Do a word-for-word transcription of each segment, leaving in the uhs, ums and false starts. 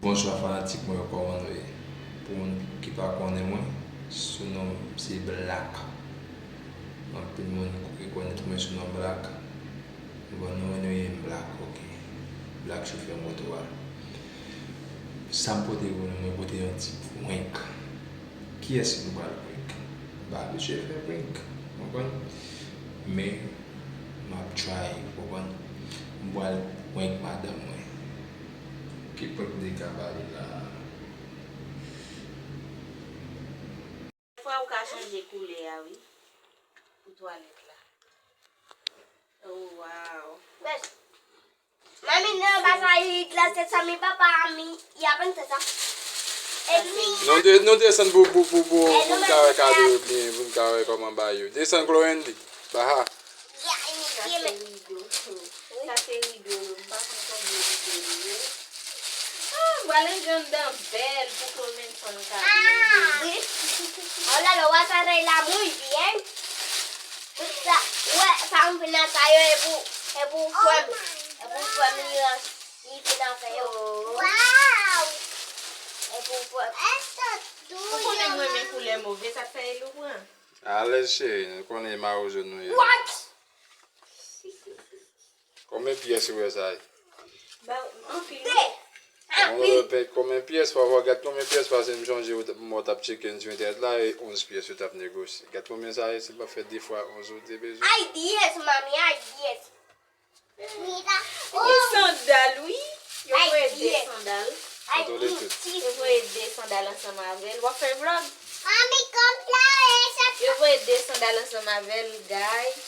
Bonswa fanatik mwen yo, kòman nou ye? Pou moun ki pa konnen mwen, sou non m se Black. Anpil moun rekonèt mwen sou non Black. Bon, nou renoye m Black, ok. Black chofè moto a. Sa m pote pou nou, mwen pote yon ti prank. Kiyès nou pral prank? M pa abitye fè prank, w konprann? Men, m ap try, w konprann? M pral prank madanm mwen. Ki prank m te ka ba li la? Fwa ou ka chanje koulè a, wi. Pou twalèt la. Oh, wow. Manmi, nan pa sa, li glase sa, mi papa, mi, y a peine ça. Et puis, Nou de-, nou desann pou, pou, pou, pou, pou n ka wè kado yo byen, pou n ka wè kòman bagay yo. Desann, Chloé, Andy. Baha. Sa se rido. Sa se rido yo. M pa konn konbyen rido yo ye. Ah, m pral ranje anndan bèl pou Chloé Manson ka byen. Wi. Oh là là, w a travay la mouy byen. Tout sa, ou wè, sa m fin nan sa yo, e pou, e pou frè m, e pou frè m li, li fin nan fè yo. Waw! E pou frè m. Ou konnen m renmen koulè move, sa k fè e ou pran. Alèz cheri, nou konnen e mawozo nou ye. What? Konbyen pyès ou wè sa ye? Ba, anpil. De. Anpil. Konbyen pyès, papa, gad konbyen pyès, paske m sonje ou t-, mwen t ap tcheke sou entènèt la, e onz pyès yo t ap negosye. Gad konbyen sa ye, si l pa fè de fwa onz ou te bezwen. Ay, dyès, manmi, ay, dyès. Mira. Gen sandal, wi. Yo voye de sandal. Kontwole tout. Yo voye de sandal ansanm avè l. W ap fè vlòg? Mami, konplare se pa. Yo voye de sandal ansanm avè l, guys.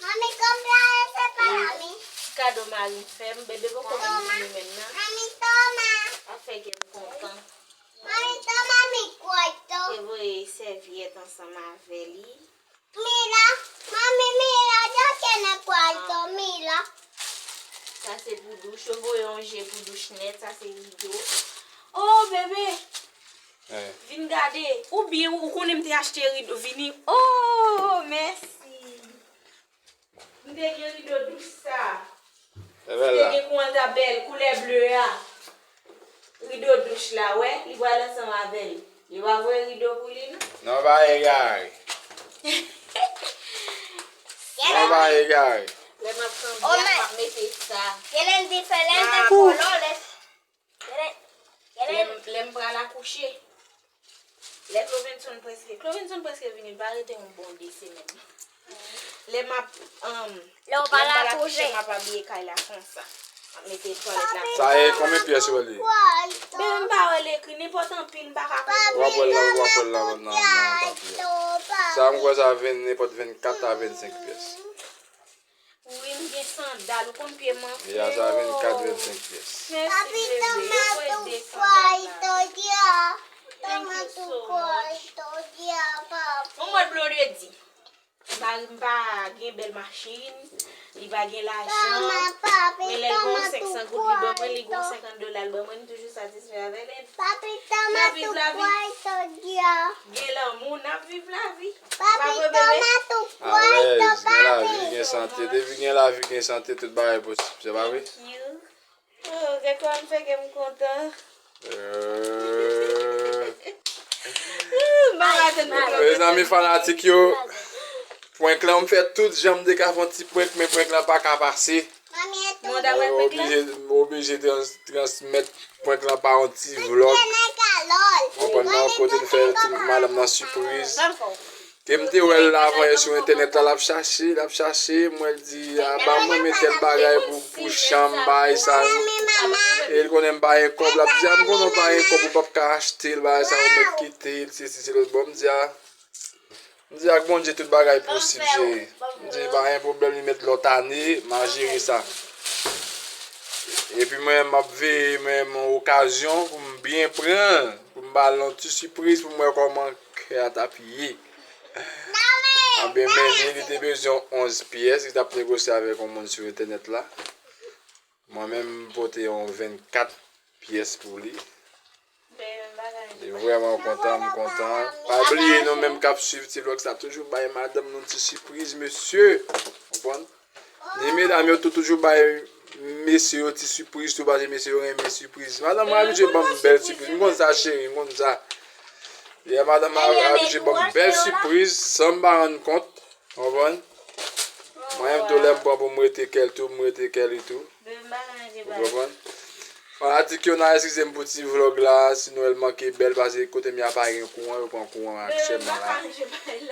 Mami, konplare se pa la, mi. Ti kado mari m fè m, bebe poko menm vini menm nan. Mami, toma. Sa fè kè m kontan. Mami, toma mi cuarto. Yo voye sèvyèt ansanm avè li. Mira, mami, mira, yo tiene cuarto, mira. Sa se pou douch, yo voye yon je pou douch nèt, sa se rido. Oh, bebe! Eh. Vin gade. Oubyen ou konnen m te achte rido, vini. Oh, mèsi. M te gen rido douch sa. Li te gen kouman l ta bèl, koulè ble a. Rido douch la, wè, li pral ansanm avè l. Yo pa voye rido pou li, non? Non, pa egare. Non, pa egare. Lè m ap kanpe, m ap mete sa. Tienen diferentes colores. Lè m, lè m pral akouche. Lè Clovenson prèske, Clovenson prèske vini, l va rete yon bon de semèn. Lè m ap, um, lè w pral akouche, m ap abiye kay la konsa. M ap mete twalèt la. Sa e konbyen pyès ou wè li? Bebe, m pa wè l ekri, nenpòt anpil, m pa ka konprann. W ap wè l nan, w ap wè l nan, nan, nan papye a. Sa m kwè sa vin, nenpòt vennkat a vennsenk pyès. Wi, m gen sandal, ou konn pye m anfle. Ya, sa vennkat, vennsenk pyès. Mèsi, bebe. Yo voye de sandal la. Thank you so much. Yon mòd blondedi. M pa, m pa gen bèl machin, li pa gen lajan. Men lè l gen yon senk san goud, li ban mwen, li gen yon senkant dola, l ban mwen, m toujou satisfè avè l. N ap viv lavi. Gen lanmou, n ap viv lavi. Pa vre, bebe? Alèz, gen lavi, gen sante. Depi gen lavi, gen sante, tout bagay posib. Se pa vre? Thank you. Oh, gen kòman m fè kè m kontan. Euh. M pa ka tann pou Mezanmi fanatik yo, prank lan, m fè tout jan m te ka fè yon ti prank, men prank lan pa ka pase. Mwen oblije, oblije trans-, transmèt prank lan pa yon ti vlòg. Konprann nan kote n fè ti madanm nan sipriz. Ke m te wè l la avanyè sou entènèt la, l ap chache, l ap chache, m wè l di, a, ba mwen, men tèl bagay pou, pou chanm, bagay sa yo. E l konnen m pa gen kòb, l ap di, a, m konnen w pa gen kòb, ou p ap ka achte l, bagay sa yo, mèt kite l, sesi, se lòt bò, m di, a. M di ak Bondye tout bagay posib, cheri. M di pa gen pwoblèm, li mèt lòt ane, m a jere sa. Epi mwen, m ap veye menm yon okazyon pou m byen pran l, pou m ba l yon ti sipriz, pou m wè kòman kè a t ap ye. Anben, men li, li te bezwen onz pyès, li t ap negosye avèk yon moun sou entènèt la. Mwen menm, m pote yon vennkat pyès pou li. Li vrèman kontan, m kontan. Pa bliye nou menm k ap swiv ti vlòg sa, toujou bay madanm nou ti sipriz, mesye. Konprann? Ni medam yo tou toujou bay mesye yo ti sipriz tou, paske mesye yo renmen sipriz. Madanm mwen abitye ban m bèl sipriz. M konn sa, cheri, m konn sa. Yeah, madanm mwen abitye ban m bèl sipriz san m pa rann kont. Konprann? Mwen menm tou, lè m pran pou m rete kè l tou, m rete kè li tou. Ou konprann? Fanatik yo, n a eskize m pou ti vlòg la, sinon l manke bèl, paske kote m ye a pa gen kouran, yo pran kouran aktyèlman la.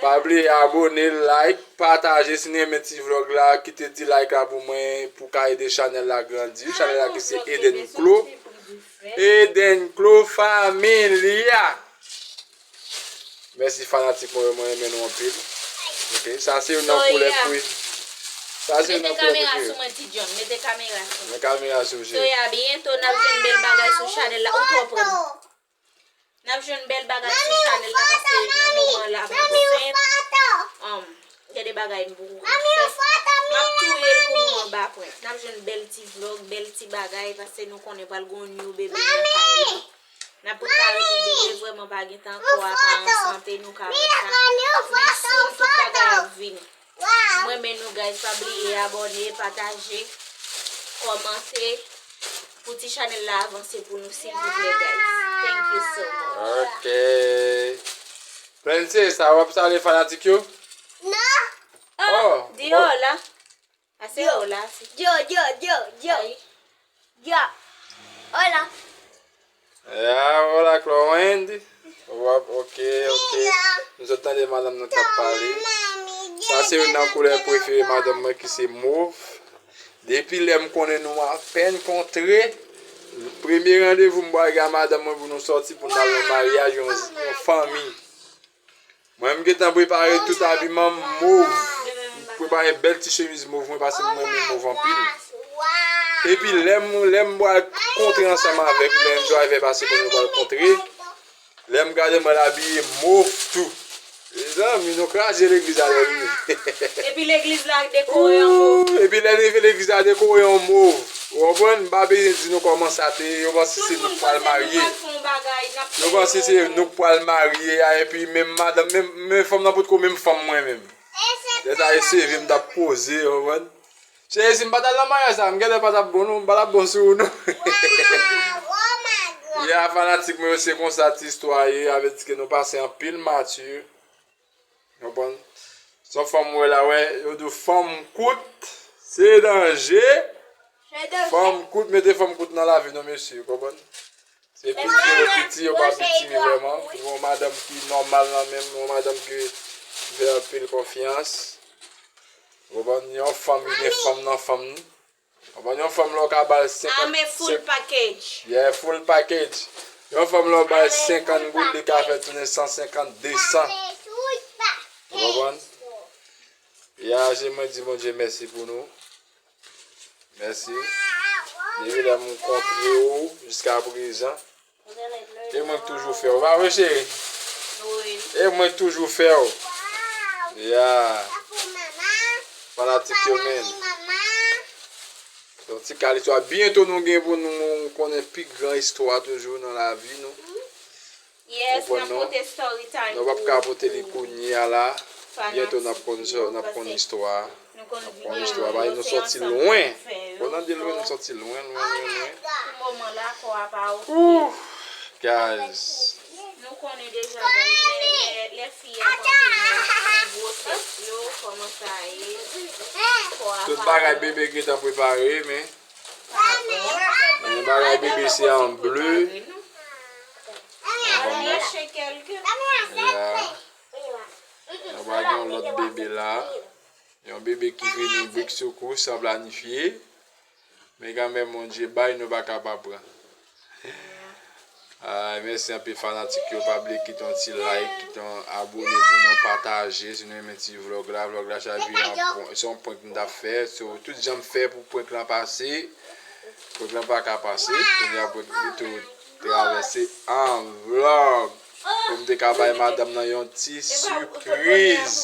Pa bliye abone, like, pataje, si n renmen ti vlòg la, kite ti like la pou mwen, pou ka ede chanèl la grandi. Chanèl la ki se Eden Clo. Eden Clo Family a. Mèsi fanatik mwen yo, mwen renmen nou anpil. Ok, sa se youn nan koulè pre-, sa se youn nan koulè prefere. Mete kamera sou mwen, Ti John, mete kamera sou mwen. Men kamera sou w, cheri. Soya, byento n ap jwenn bèl bagay sou chanèl la. Ou twò pran. N ap jwenn bèl bagay sou chanèl la, paske nan moman la, m ap fè, um, gen de bagay m poko fè. M ap touye l pou moman ba pwen. N ap jwenn bèl ti vlòg, bèl ti bagay, paske nou konnen pral gon new baby nan kay la. N ap prepare pou bebe, vrèman pa gen tan, kò a pa an sante, nou ka wè sa. Men soon, tout bagay ap vini. M renmen nou, guys. Pa bliye abòne, pataje, kòmante, pou ti chanèl la avanse pou nou, silvouplè, guys. Thank you so much. Ok. Plenty, sa w ap salye fanatik yo? Non. Oh, oh, di hola. Ase hola, ase. Yo, yo, yo, yo. Ay. Ya. Hola. Ya, hola, Clo Wendy. W ap, ok, ok. Nou sot tande madanm nou k ap pale. Sa se youn nan koulè prefere madanm mwen ki se mov. Depi lè m konnen nou apèn kontre, premye randevou m pral gen a madanm mwen pou nou sòti pou n al nan maryaj yon, yon fanmi. Mwen, m gentan prepare tout abiman m mov. M prepare bèl ti chemiz mov mwen, paske m renmen mov anpil. Epi lè m, lè m pral kontre ansanm avèk, lè m drive pase pou nou pral kontre, lè m gade, mwen l abiye mov tou. Mezanmi, nou kraze legliz a lè rive. Epi legliz la dekore an mov. Ooh, epi lè n rive legliz la dekore an mov. Ou konprann? M pa bezwen di nou kòman sa te ye, yo panse se nou k pral marye. Yo panse se nou k pral marye a, epi menm madanm, menm, menm fanm nan potko menm fanm mwen menm. Lè sa yo seve m t ap poze, ou konprann? Cheri, si m pa t al nan maryaj sa, m genlè pa t ap bon non, m pa t ap bon sou ou non. Ya, fanatik mwen yo, se konsa ti istwa ye, avèti ke nou pase anpil mati. Konprann? Se yon fanm ou wè la, wè, yo di w fanm kout, se danje. Fanm kout, mete fanm kout nan lavi nou, mesye, konprann? Se piti yo piti, yo pa piti vrèman. Yon madanm ki nòmal nan menm, yon madanm ki fè anpil konfyans. Konprann? Yon fanm, li gen fanm nan fanm li. Konprann? Yon fanm lè w ka ba l senkant, I'm a full package. Yeah, full package. Yon fanm lè w ba l senkant goud, li ka fè tounen san senkant, desan. Ou konprann? Ya, se mwen di Bondye mèsi pou nou. Mèsi. Depi lè m kontre w jiska prezan, e mwen k toujou fè w, pa vre, cheri? Wi. E mwen k toujou fè w. Ya. Fanatik yo, men. Yon ti kal istwa. Byento nou gen pou nou konnen pi gran istwa toujou nan lavi nou. Yes, n ap pote story time. Nou p ap ka pote li kounye a la. Byento n ap konn, n ap konn istwa. Nou konn istwa, paske nou sòti lwen. Bon, nan de lwen, nou sòti lwen, lwen, lwen, lwen. Pou moman la, kò a pa okipe. Ooh, guys. Nou konnen deja, guys, lè, lè, lè fi a tande nan, nan gwosès yo, kòman sa ye, kò a pa bon. Tout bagay bebe gentan prepare, men. Pa bon. Men bagay bebe se an ble. Al lèche kèlke. Ya. Nou va gen yon lòt bebe la. Yon bebe ki vini briksoukou, san planifye. Men kanmenm, Bondye bay, nou pa ka pa pran. Ay, mèsi anpil fanatik yo. Pa bliye kite yon ti like, kite yon abone pou nou, pataje. Si nou renmen ti vlòg la, vlòg la chavire an pwen. Se yon prank m t ap fè. So, tout jan m fè pou prank lan pase, prank lan pa ka pase. Kounye a prank li tou travèse an vlòg. Pou m te ka bay madanm nan yon ti sipriz.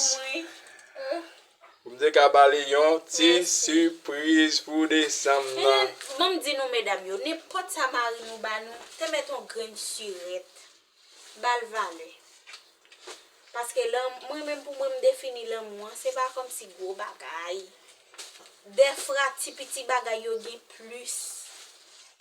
Pou m te ka ba li yon ti sipriz pou desanm nan. Ban m di nou, medam yo, nenpòt sa mari nou ba nou, te mèt yon grenn sirèt, ba l valè. Paske lan-, mwen menm, pou mwen, m defini lanmou an, se pa kòmsi gwo bagay. Dèfwa ti piti bagay yo gen plis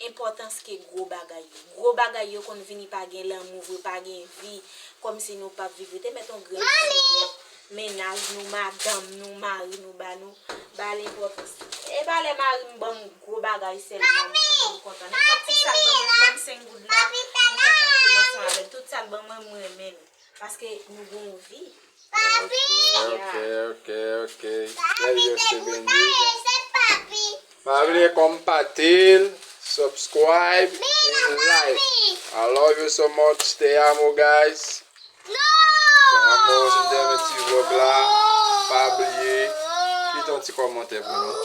enpòtans ke gwo bagay yo. Gwo bagay yo konn vini pa gen lanmou vre, pa gen vi, kòmsi nou p ap viv vre. Te mèt yon grenn ti rèv, mennaj nou, madanm nou, mari nou ba nou, ba l enpòtans. E pa lè mari m ban m gwo bagay sèlman m kontan. Nenpòt ti sa l ban mwen, ban m senk goud la, m kontan ke m ansanm avè l. Tout sa l ban mwen, m renmen l. Paske nou gen yon vi. Ok, ok, ok, ok. Papi, te bouda, se papi. Pa bliye konpatil, subscribe, and like. I love you so much. Te amo, guys. Te amo, si w te renmen ti vlog la, pa bliye kite yon ti kòmantè pou nou.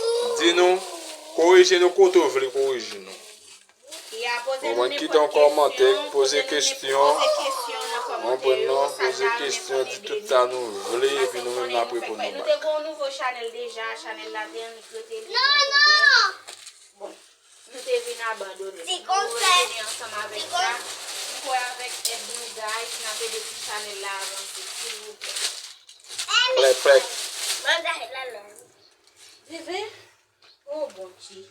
Di nou, korije nou kote w vle korije nou. Ou konprann, kite yon kòmantè, poze kesyon. Ou konprann, non, poze kesyon, di tout sa nou vle, epi nou menm n ap reponn nou bak. Nou te gen yon nouvo chanèl deja, chanèl la te annik rete li. Non, non. Bon, nou te vin abandone. Nou retounen ansanm avèk sa. M kwè avèk èd nou, guys, n ap ede ti chanèl la avanse, silvouplè. Plèk, plèk. Bebe? Oh, Bondye.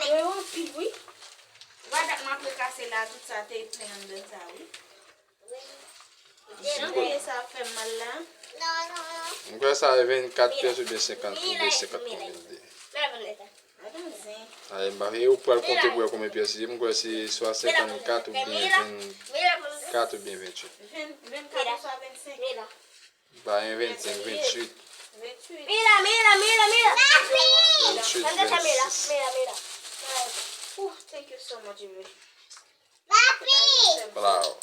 Yo anpil, wi. Gad dat m ap rekase la, tout sa te plen anndan sa, wi. Jan pye sa ap fè m mal la. M kwè sa e vennkat pyès oubyen senkant, oubyen senkant konbyen li te ye. Atann zen. Ay, m pa, e ou pral konte pou wè konbyen pyès li ye. M kwè se swa senkannkat oubyen vennkat oubyen venntuit. Ven-, vennkat oswa vennsenk. Pa gen vennsenk, venntuit. Venntuit. Mira, mira, mira, mira. Venntuit, vennsis. Mira, mira. Oh, thank you so much, Ibe. Papi! Bravo.